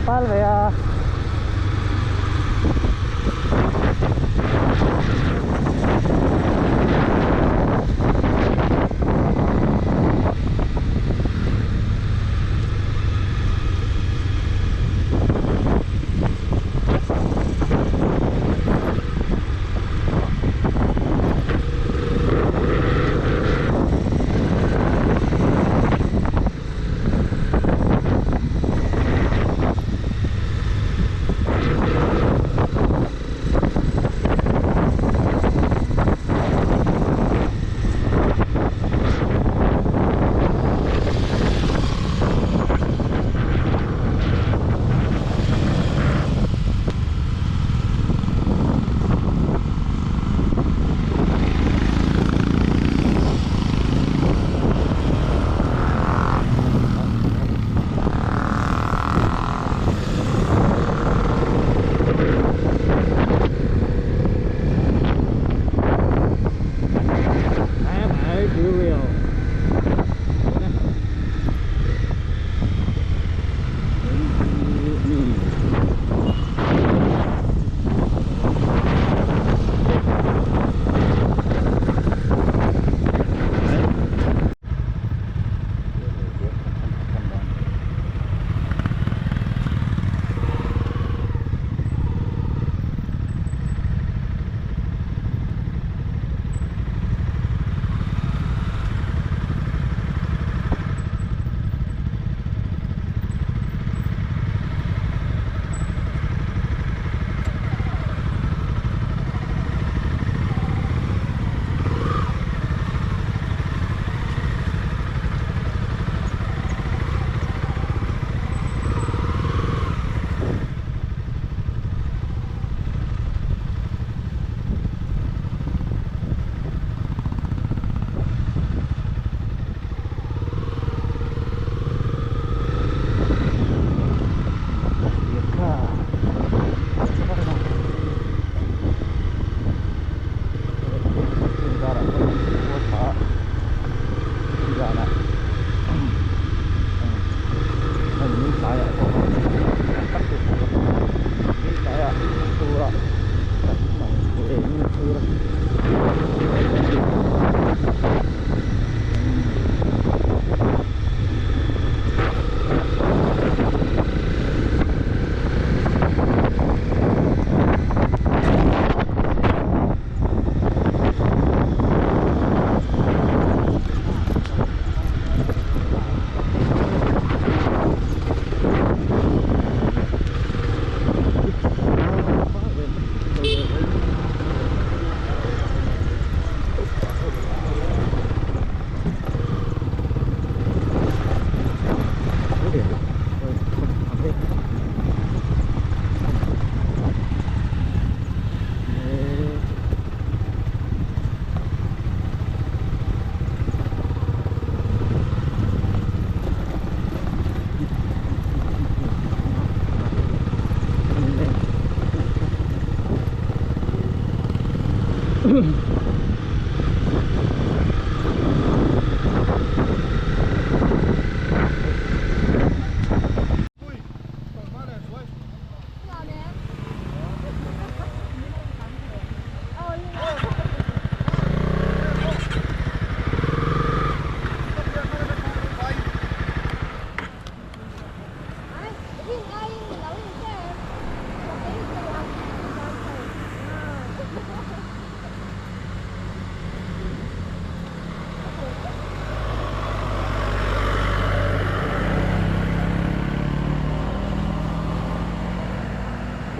Fal ve a.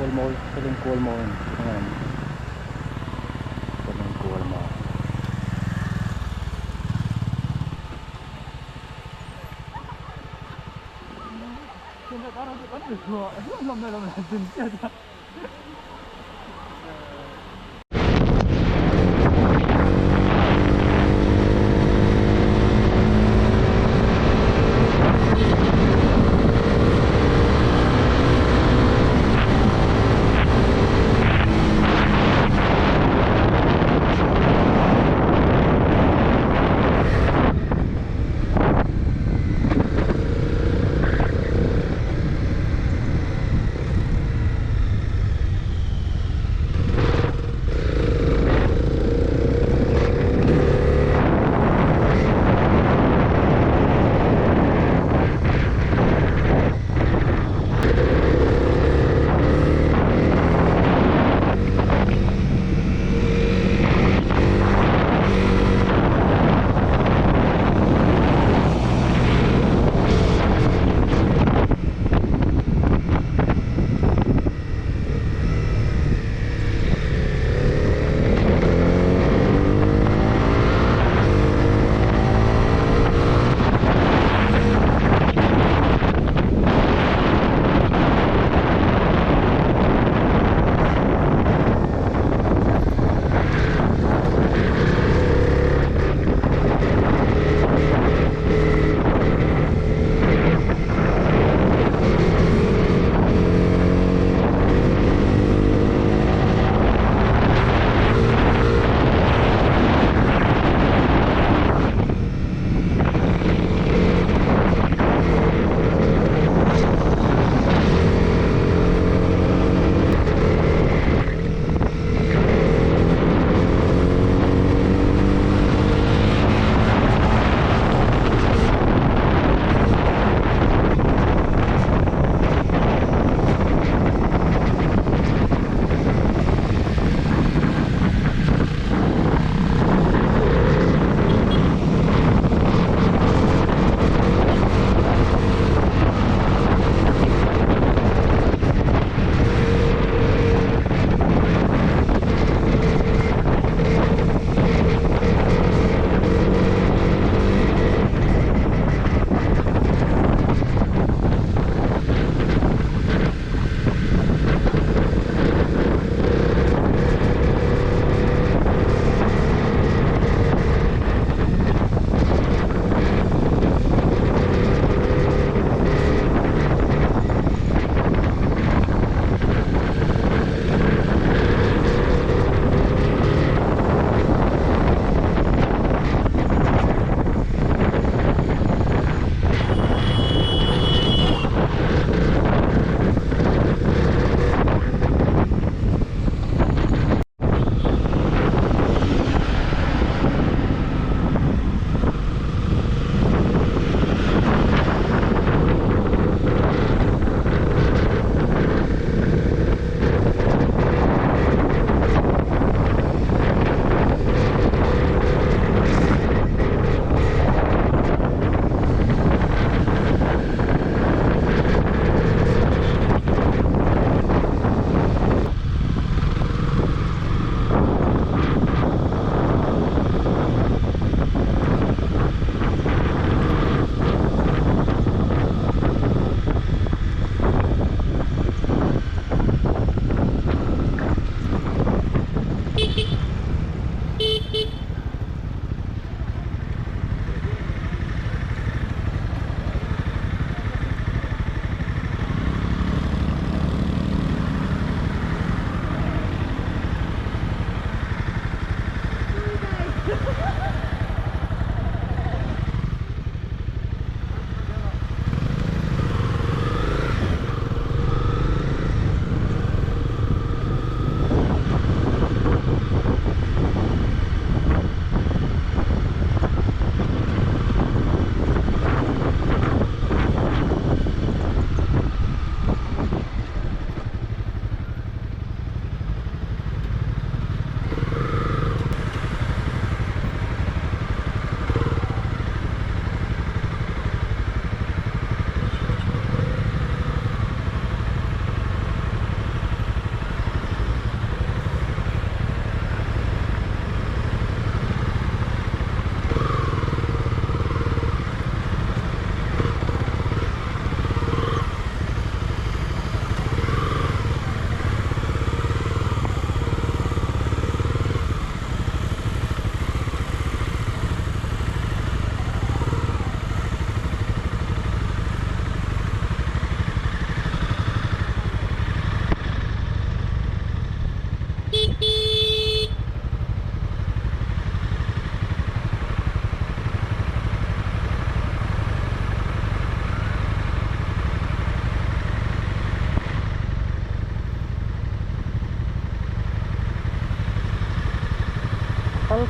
Kualmawi Kualmawi. 现在当然是完全说，弄没弄没，真的。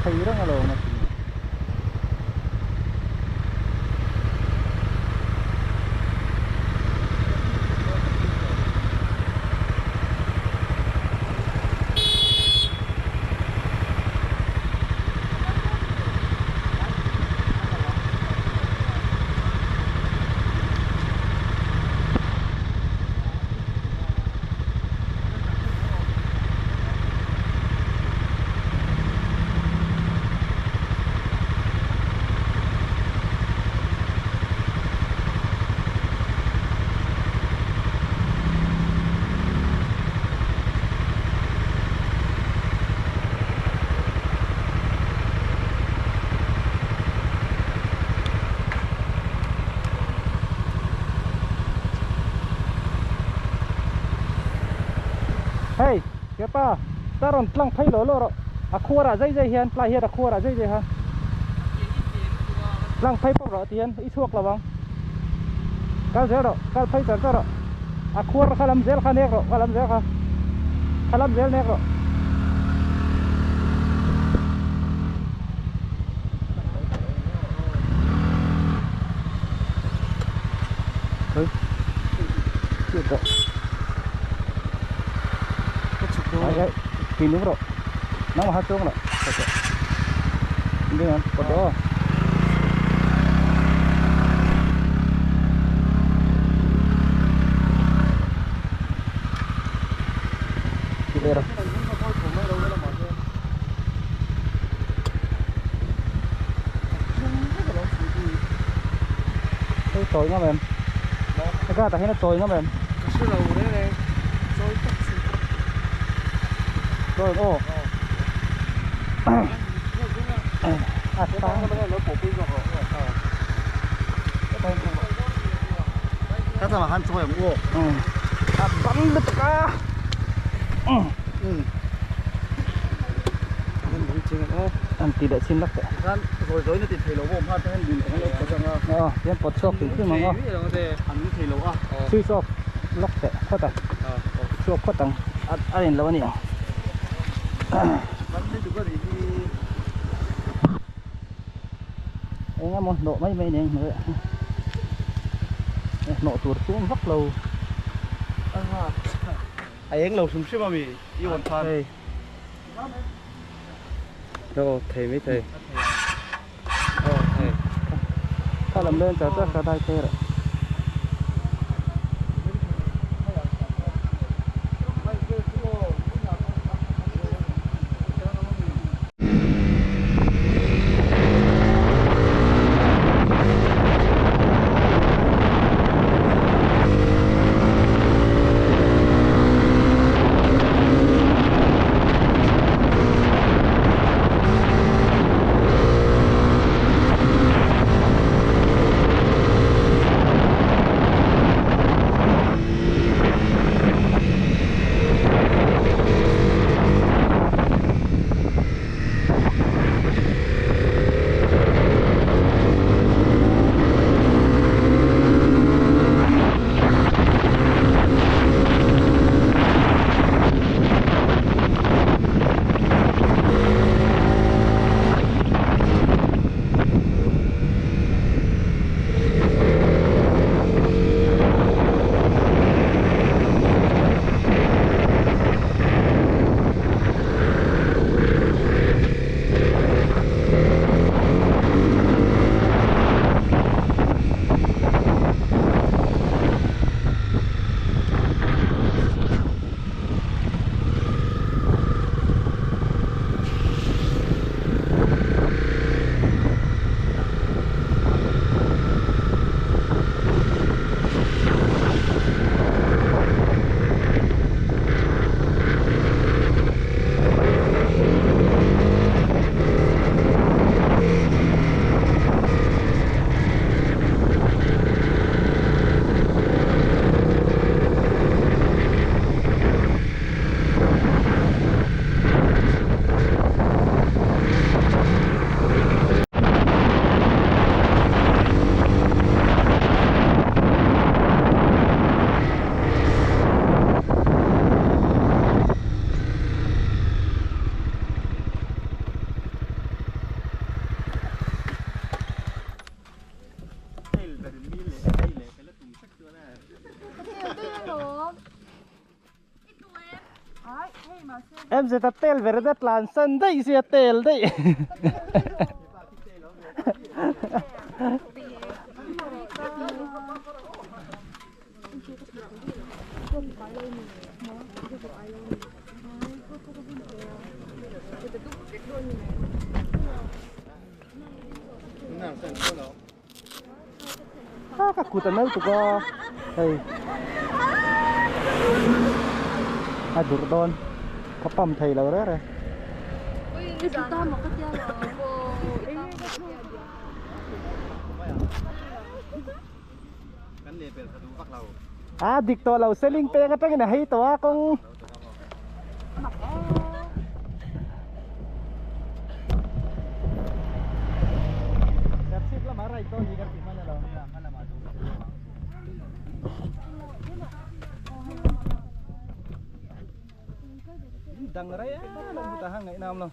thei reng alawm a ti. Hei kepa ta rawn tlang phei lo lo rawh a khuar ah zai zai hian tlai hian a khuar ah zai zai kha tlang phei pawp rawh ti hian i chhuak lo ang kal zel rawh kal phei char char rawh a khuar kha lam zel kha nek rawh kha lam zel kha kha lam zel nek rawh. Kỳ đúng rồi nó mà hát xuống rồi đi mà có đó đi rồi tối ngắm em cái ta thấy nó trôi ngắm em rồi ô à cái thằng mà hắn trôi em uo à bắn được cả anh tidak silap ya kan rồi rồi nó tìm thầy lỗ bom ha thế nên nó có rằng ờ em bật chọc thì mà ngon ăn thầy lỗ à suy sụp lóc tệ khó tặng chọc khó tặng ăn lâu nhỉ em muốn nọ mấy mấy nè nữa nọ tuột xuống vắt lâu anh lâu sum sum mà mì yêu hoàn toàn đâu thầy mấy thầy thầy ta làm lên cho chắc cả tay thế rồi MZ a tel ver da tlan san daih sia tel daih. Ha ka kut a nal tuk a hei a durh dawn ka pump thei lo reng reng. A dik tawh lo selling peng atangin a hei tawh a kawng. Dang rei a lo ta hang ngai nam lo.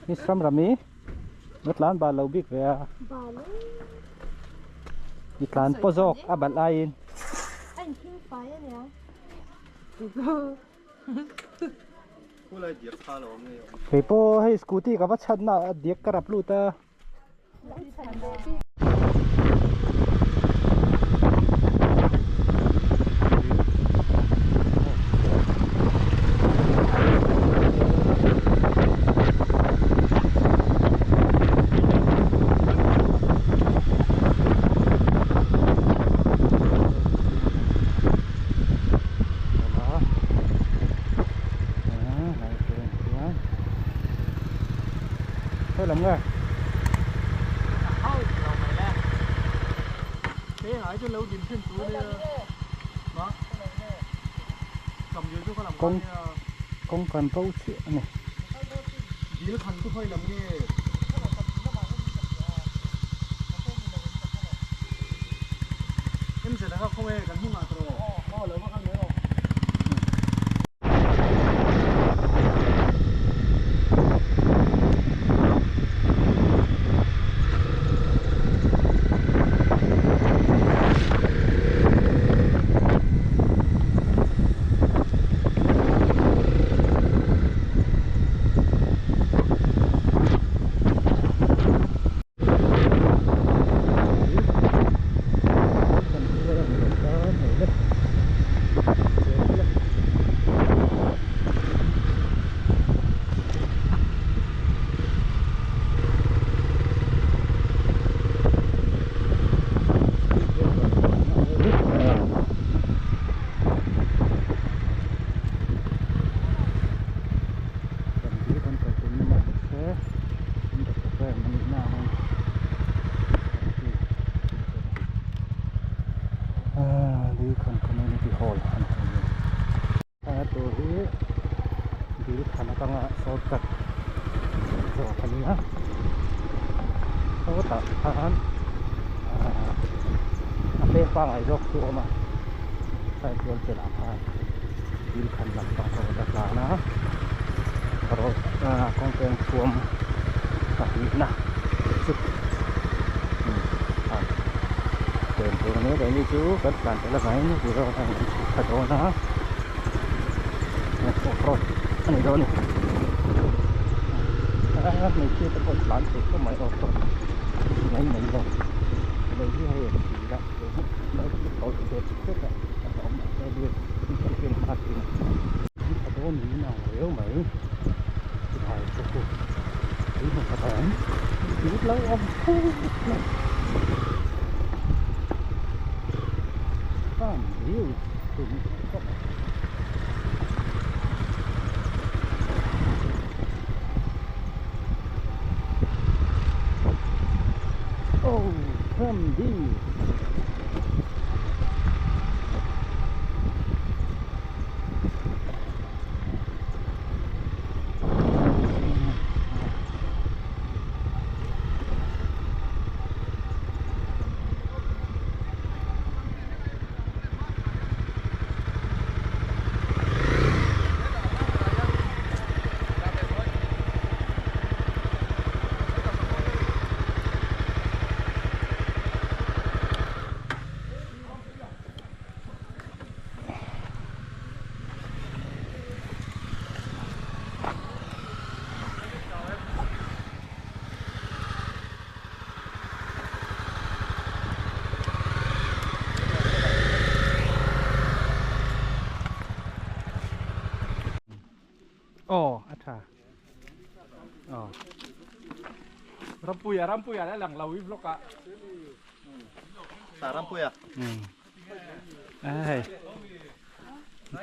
Miss Ramrami nga tlan bal lo bik ve a i tlan pawh zawk a balh aiin kei pawh hei scooty ka va chhan na a diak ka rap lut a. lam nge? Hau lo mai le. Peng ai chu lo din thin tu nia. Ma. Cầm dưới chu có làm Kawng kawng kan bo chiah a ni. Dil khan chu khawi lam nge? Em sẽ là không e kan hung ah tawh. Aw lo va kal mai rawh. Community Hall an tih a ni. A tur hi dil khan atanga shortcut zawk a ni a, sawtah khan ahh a peng pangngai zawk chu a awm a, side tual ah khan dil khan lam pang road a tlan a, road ah kawng peng thuam pahnihna chu a pen tur a ni a keini chu kan tlan tel avangin zero a in chhuk thla dawn a off road a ni dawn a ni a hmeichhia te pawh tlan thei khawp mai off road mai mai lo lei hi hei a thil a tawlh ve hret a a awm a a dawn niin a ang riau mai silai chu tui hmu khat a awm tui lo awm phut mai farm view tui hmu khat khawp mai. Oh farm view. Aw a tha aw Rampuia Rampuia la lang lo i vlog ah. Ta Rampuia. Hei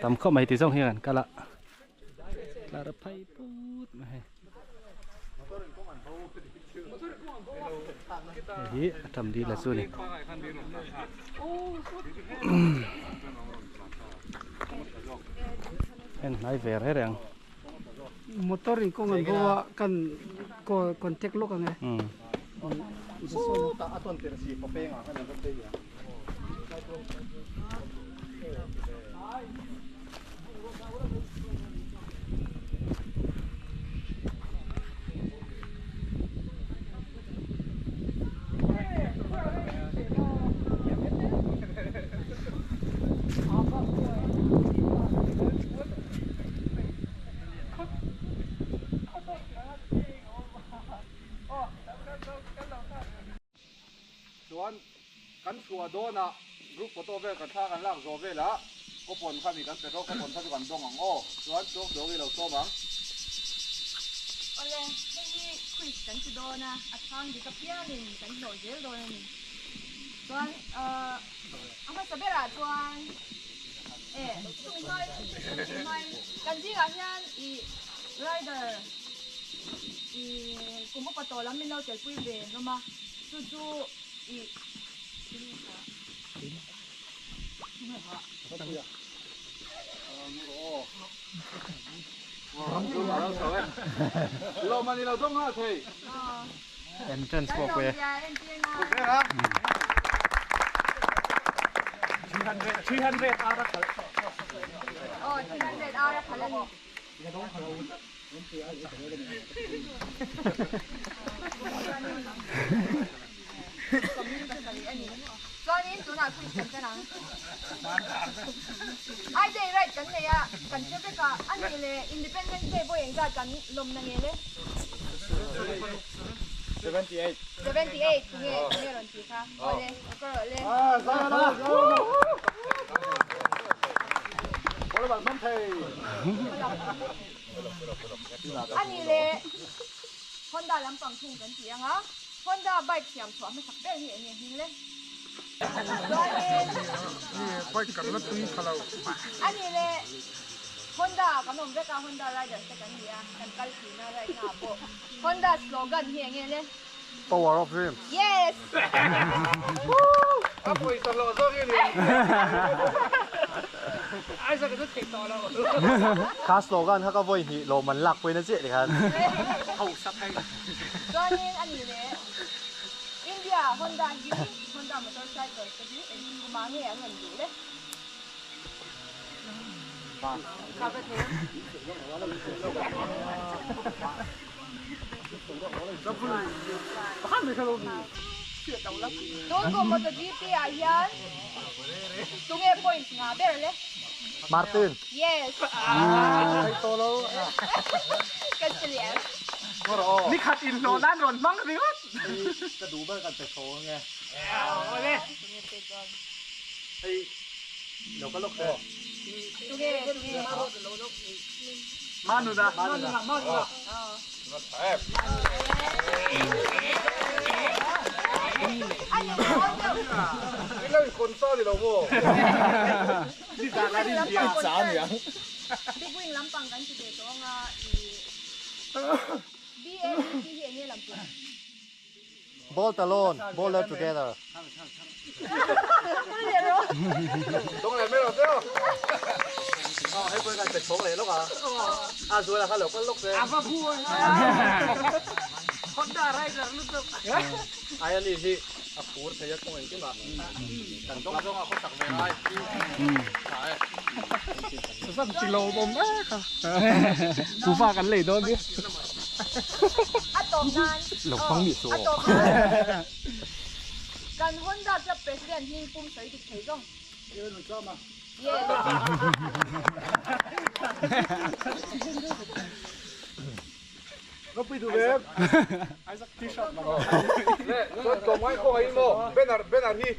tam khawp mai ti zawng hian an kal a tlar phei put mai hei hei hi a tam dil a chu ni en hnai ve reng reng motor in kawng an bo a kan contact lawk ang e. Chuan kan chhuah dawnah group photo vel kan thla kan lak zawh velah coupon kha mi kan petrol coupon kha chu kan dawng ang aw. Chuan chhuak dawng i lo sawm ang. Awle, hei hi quiz kan ti dawn a, a chhang dik apiangin kan hlawh zel dawn a ni. Chuan a hmasa berah chuan e chumi hmain chumi hmain kan zingah hian i rider. I kum upa tawh lam min lo telpui ve hlawm a, chu chu i Entrance pawh pawh e. Aw 300 ar a khalh a ni. Chuanin tunah quiz kan tan ang. I day right kan nei a, kan hre vek a, a nih leh Independence Day pawh engzat kan lawm na nge le? 78. 78 tunge tunge rawn tih kha? Awle, ka rawh le. A nih leh Honda lampang thung kan ti ang a, Honda bike siam chhuah hmasak ber hi eng nge hming le? Chuanin A nih leh Honda kan awm vek a, Honda riders te kan ni a, kan kal thin a ride na ah pawh Honda slogan hi eng nge le? Power of dreams. Yes! A pawisa hlawh zawk i ni. Kha slogan kha ka vawi hnih lawm an lak pawhin a chiah tikhan. Chuanin a nih leh India Honda hi Honda motorcycle te hi engtin kuma nge an rawn duh le? Tun kum MotoGP ah hian tunge points nga ber le? Martin. Yes. Ka chilian. Nikhat in hlawh nan rawn hmang ringawt. Ka duh ber kan pe tho ange. Tunge pe dawn? Hei lo ka lawk te. Tunge tunge. Manuna. Manuna. Big wing lampang kan ti ve tawh anga i BABT hi enge lam pui? Bolt alone, boulder together. Kuva kan lei dawn hi. A tawp nan Lo hmang mi su a tawp nan kan Honda club president hming pum sawi dik thei zawng. Yes. Banner banner hi.